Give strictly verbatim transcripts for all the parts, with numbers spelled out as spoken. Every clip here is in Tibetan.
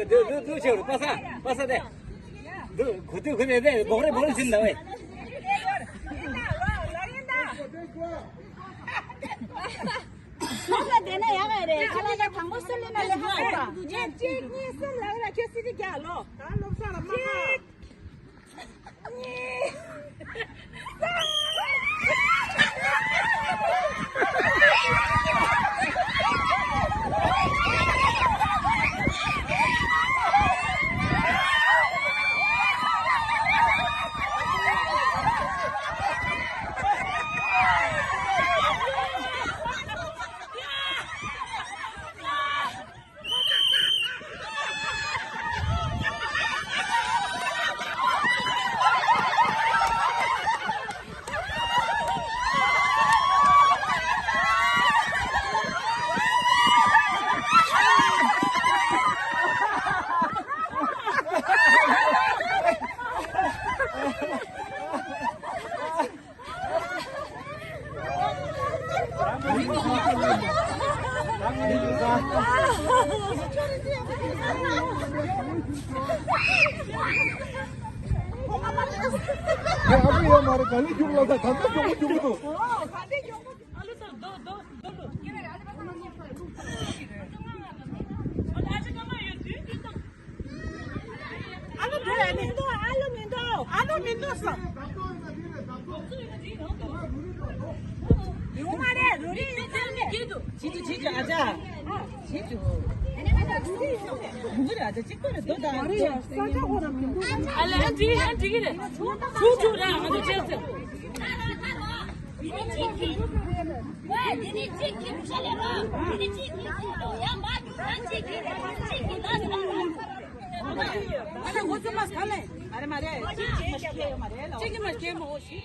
འདུག་འདུག་འདུག་བྱེད་རོགས། པ་ས་པ་ས་དེ། འདུག་གོ་ཐོས་གོ་ནས་དེ་འབོག་རེ་འབོག་རེ་ཟིན་ད་བས། ལོག་ལ་བསྡད་ན་ཡག་ག་རེད། ཁ་ལག་དང་དང་པོ་སུ་ལེན་ན་ལེན་ཧ་གོ་པ། གཅིག་གཉིས་གསུམ་ལ་ར་ཁྱོད་སི་ཏི་རྒྱག་ལོ། ད་སློབ་གྲྭ་ལ་མ་ཧ། ཨ་ཁུ་ཡ་མ་རེད། ག་ལེ་རྒྱུགས་ལ་ད་ག་འདྲ་མགྱོགས་པོ་རྒྱུགས་འདུག་ཨ་ལོ་འགྲོ་ཡ་མི་འདུག་ཨ་ལོ་མི་འདུག་ཨ་ལོ་མི་འདུག་ས། ཡོང་མ་རེད། རོ་རི་ཡོང་མ་རེད། བྱེད་དུ་བྱེད་དུ་ཨ་ཅག་བྱེད་དུ། ཡོང་གི་རེད། ཨ་ཅག་གཅིག་པ་རེད། རྡོ་དང་། མ་རེད། ས་ཆ་ཁོ་རང་མི་འདུག་ཨ་ལས་འགྲིག་གི་རེད། འགྲིག་གི་རེད། ཚུར་ཚུར་ར་ང་ཚོ་བྱེད་ཚེ། ཨ་ལས་འགོ་ཚུགས་མ་ས་ལས། མ་རེད་མ་རེད། གཅིག་གིས་མ་སྐྱེལ་ཡོད་མ་རེད་ལ། གཅིག་གིས་མ་སྐྱེལ་མ་འོ་ཞིག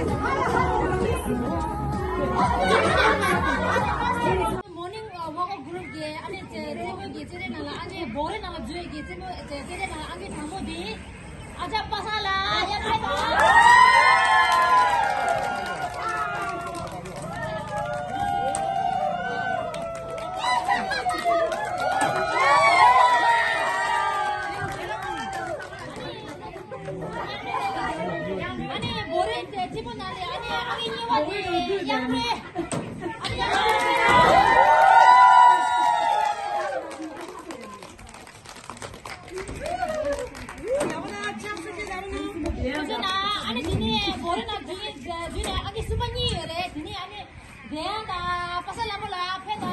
Morning walk group གི་ཨ་ནི་རྩེད་མོ་གི་རྩེད་རེས་ནང་ལ་ཨ་ནི་བོ་རེ་ནང་ལ་འཛུལ་གི་རྩེད་མོ་རྩེད་རེས་ནང་ལ་ཨང་ཀི་དང་པོ་དེ་ཨ་ཅག་པ་སངས་ལགས་ཡར་ཕེབས་དང་། ཨ་ནི་བོ་རེ་དེ་གཅིག་པོ་ན་རེ་ཨ་ནི་ཨ་ནི་གཉིས་པ་དེ་ཡང་རེ། ཨ་ནི་ཡང་རེ། ཁོང་ཚོ་ན་ཨ་ནི་དེ་ནས་བོ་རེ་ན་དེ་དེ་ནས་ཨ་ནི་གསུམ་པ་གཉིས་ཡོད་རེད། དེ་ནས་ཨ་ནི་དེ་ཡང་དང་པ་སངས་ལྷ་མོ་ལགས་ཕེབས་དང་།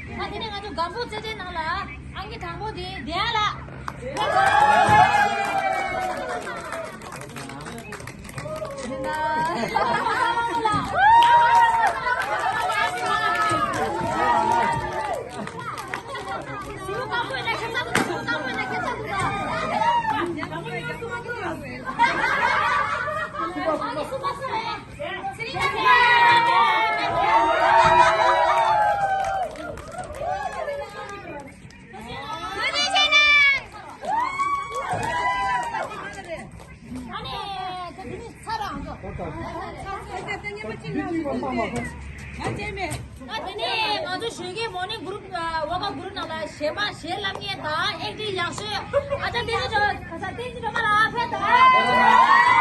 ད་དེ་ནས་ང་ཚོ་སྒམ་པོ་རྩེད་འགྲན་ནང་ལ་ཨང་ཀི་དང་པོ་དེ་བདེ་ཡག་ལགས། ད་དེ་ནས་ང་ཚོ་གཞོན་སྐྱེས་མོ་ནི་གུ་རུབ་ཝོ་ཀ་གུ་རུབ་ནང་ལ་གཞས་པ་གཞས་བསླབ་མཁན་དང་ཨེག་ཊིང་ཡག་ཤོས་ཨ་ཅག་བསྟན་འཛིན་སྒྲོལ་མ་ལགས་ཕེབས་དང་།